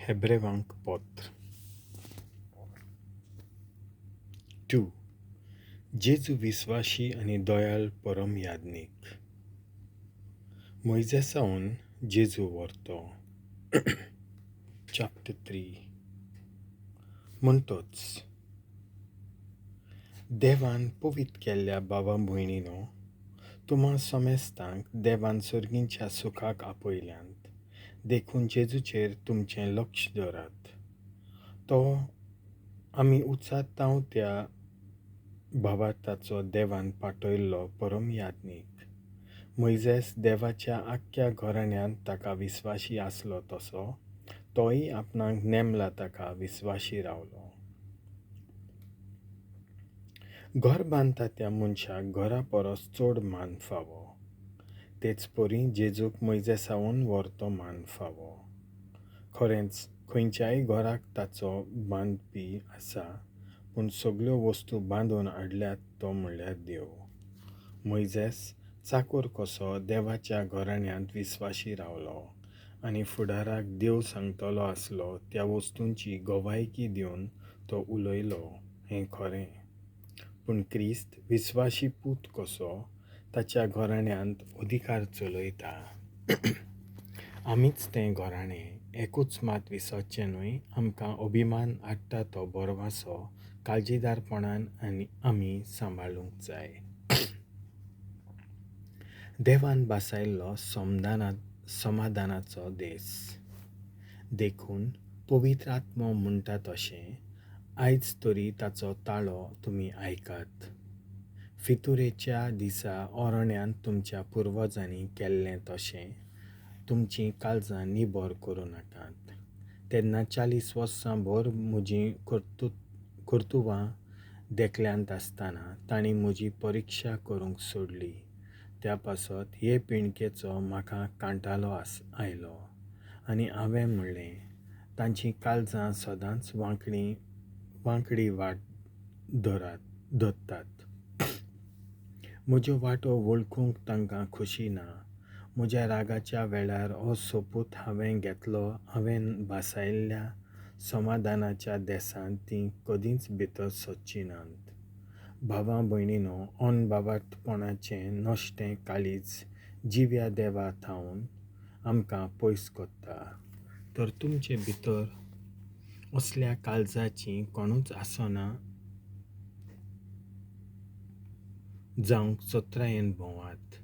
हेब्रेवांक पत्र. 2. जेजू विस्वाशी आनी दयाळ परम याज्ञीक. मोयजेसावन जेजू व्हरतो. चॅप्टर 3. म्हणटच देवान पवित्र केल्ल्या भावा भयणीनो, तुमा समेस्तांक देवान सर्गींच्या सुखाक आपयल्यांत, देखून जेजूचेर तुमचें लक्ष दवरात. तो आमी उचारतांव त्या भावार्थाचो देवान पाठयल्लो परम याज्ञीक. मोयजेस देवाच्या आख्ख्या घराण्यांत ताका विस्वाशी आसलो तसो तोय आपणाक नेमला ताका विस्वाशी रावलो. घर बांदता त्या मनशाक घरा परस चड मान फावो, तेच परी जेजूक मोयजेसावन व्हरतो मान फावो. खरेंच खंयच्याय घराक ताचो बांदपी आसा, पूण सगल्यो वस्तू बांदून हाडल्यात तो म्हणल्यार देव. मोयजेस चाकोर कसो देवाच्या घराण्यांत विस्वाशी रावलो आनी फुडाराक देव सांगतलो आसलो त्या वस्तूंची गवायकी दिवन तो उलयलो, हें खरें. पूण क्रिस्त विस्वाशी पूत कसो ताच्या घराण्यांत अधिकार चलयता. आमीच तें घराणें. एकूच मात विसरचें न्हय, आमकां अभिमान हाडटा तो बरवासो काळजीदारपणान आनी आमी सांबाळूंक जाय. देवान भासायल्लो समाधानाचो देस. देखून पवित्र आत्मो म्हणटा तशें आयज तरी ताचो ताळो तुमी आयकात. फितुरेच्या दिसा अरण्यांत तुमच्या पुर्वजांनी केल्लें तशें तुमचीं काळजां निबर करूं नाकात. तेन्ना 40 वर्सां भर म्हजीं कर्तुबां देखल्यांत आसतना तांणी म्हजी परिक्षा करूंक सोडली. त्या पासत हे पिणकेचो म्हाका कांटालो आयलो आनी हांवें म्हणलें, तांचीं काळजां सदांच वांकडी वाट धरतात. म्हज्यो वाटो वळखूंक तांकां खोशी ना. म्हज्या रागाच्या वेळार हो सोपूत हांवें घेतलो, हांवें भासायल्ल्या समाधानाच्या देसांत तीं कदींच भितर सरचीं नात. भावा भयणीनो, अनभावार्थपणाचें नश्टें काळीज जिव्या देवा थावन आमकां पयस करता. तर तुमचे भितर असल्या काळजाची कोणूच आसना जावंक चत्रायेन भोंवात.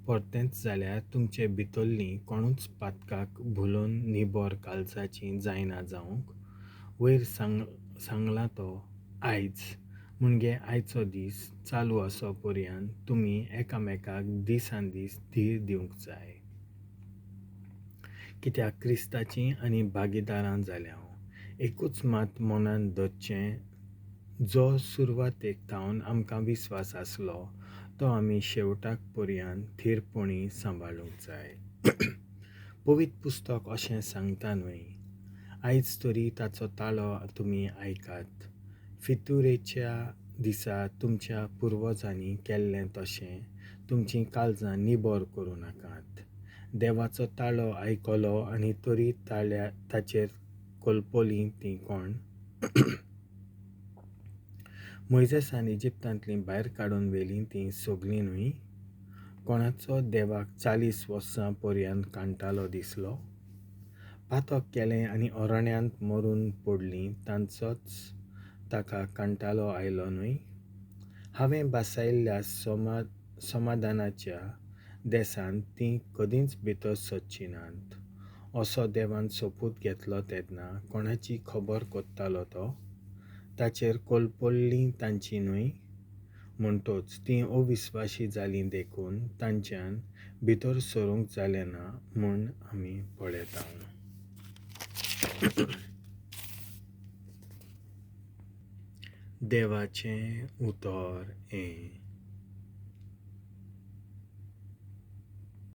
परतेंच जाल्यार तुमचे भितरलीं कोणूच पातकाक भुलोवन निबर काळजाचीं जायना जावंक वयर सांगला तो आयज म्हणजे आयचो दीस चालू आसो पर्यंत तुमी एकामेकाक दिसान दीस धीर दिवंक जाय. कित्याक क्रिस्ताचीं आनी भागीदारां जाल्या. एकूच मात मनान धरचें, जो सुरवातेक थावन आमकां विस्वास आसलो तो आमी शेवटाक पर्यंत थीरपणी सांबाळूंक जाय. पवित्र पुस्तक अशें सांगता न्हय, आयज तरी ताचो ताळो तुमी आयकात. फितुरेच्या दिसा तुमच्या पुर्वजांनी केल्लें तशें तुमचीं काळजां निबर करूं नाकात. देवाचो ताळो आयकलो आनी तरी ताचेर कोलपोलीं तीं कोण? मोयजेसान इजिप्तांतलीं भायर काडून व्हेलीं तीं सगलीं न्हय? कोणाचो देवाक 40 वर्सां पर्यंत कांटालो दिसलो? पातक केलें आनी अरण्यांत मरून पडलीं तांचोच ताका कांटालो आयलो न्हय? हांवें भासायल्ल्या समाधानाच्या देसांत तीं कदींच भितर सरचीं नात. असो देवान सोपूत घेतलो तेन्ना कोणाची खबर करतालो तो? ताचेर कोलपोल्लीं तांची न्हय? म्हणटच तीं अविस्वाशी जालीं देखून तांच्यान भितर सरूंक जालें ना म्हूण आमी पळयता. देवाचें उतर हें.